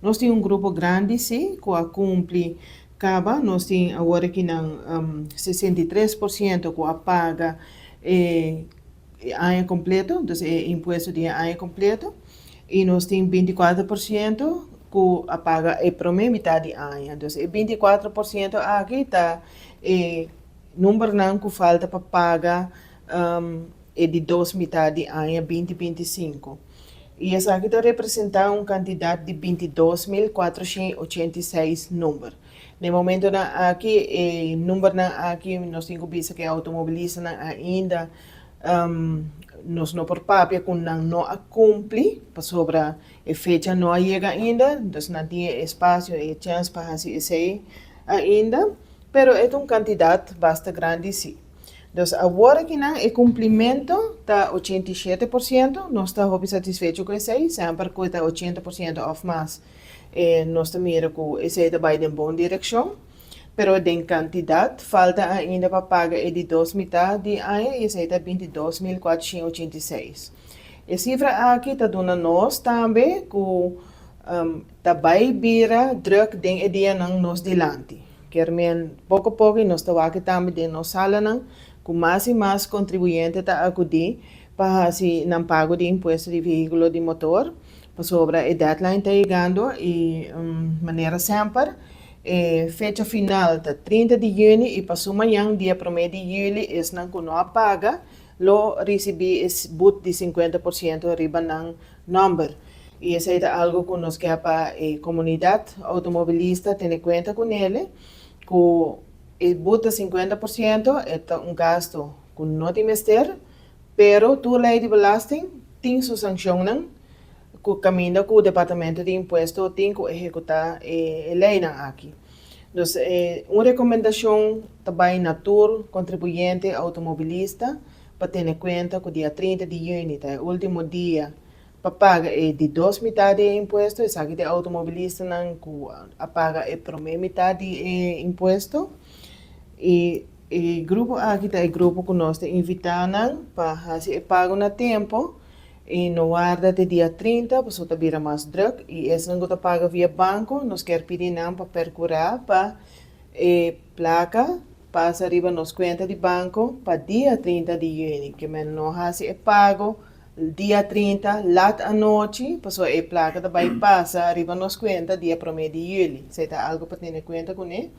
Nos tin un grupo grandi si ku a kumpli kaba. Nos tin awor akinan 63% ku a paga e aña kompleto, dus e impuesto di e aña kompleto. I nos tin 24% ku a paga e promé mitat di aña. Dus e 24% aki ta e numbernan ku falta pa paga e di dos mitat di aña 2025. I esaki ta representá un kantidat di 22.486 number. Na e momentonan aki e numbernan aki nos tin ku bisa ku e outomobilistanan ainda nos no por papia ku nan no a kumpli pasobra e fecha no a yega ainda, dus nan tin e espasio, e chèns pa hasi esei ainda, pero e ta un kantidat basta grandi si. Dus awor akinan e kumplimentu ta 87%, nos ta hopi satisfecho ku esei, semper ku e ta 80% òf mas nos ta mira ku esei ta bai den bon direkshon. Pero den kantidat falta ainda pa paga e di dos mitad di aña i esei ta 22.486. E sifra aki ta duna nos tambe ku ta bai bira drùk den e dianan nos dilanti. Kier men poko poko i nos ta wak tambe den nos salanan ku mas i mas kontribuyente ta akudí pa hasi nan pago di impuesto di vehíkulo di motor pasobra e deadline ta yegando i manera semper e fecha final ta 30 di yüni i paso mañan dia promé di yüli esnan ku no a paga lo risibí e but di 50% riba nan nòmber. I esei ta algu ku nos ke pa e komunidat outomobilista tene kuenta kuné, ku e but ta 50% e ta un gastu ku no tin mester, pero tur lei di belasting tin su sankshonnan ku kaminda ku departamento di impuesto tin ku ehekutá e leinan aki. Dus un rekomendashon ta bai na tur kontribuyente outomobilista pa tene kuenta ku dia 30 di yüni ta e último dia pa paga e di dos mitat di e impuesto. Esaki ta e outomobilistanan ku a paga e promé mitat di e impuesto. I e grupo aki ta e grupo ku nos ta invitá nan pa hasi e pago na tempu i no warda te dia 30 pasobra ta bira mas drùk. I esnan ku ta paga via banko nos kier pidi nan pa perkurá pa e plaka pasa riba nos kuenta di banko pa dia 30 di yüni. Ke men no hasi e pago dia 30 lat anochi pasobra e plaka ta bai pasa riba nos kuenta dia promé di yüli. Esei ta algu pa tene kuenta kuné.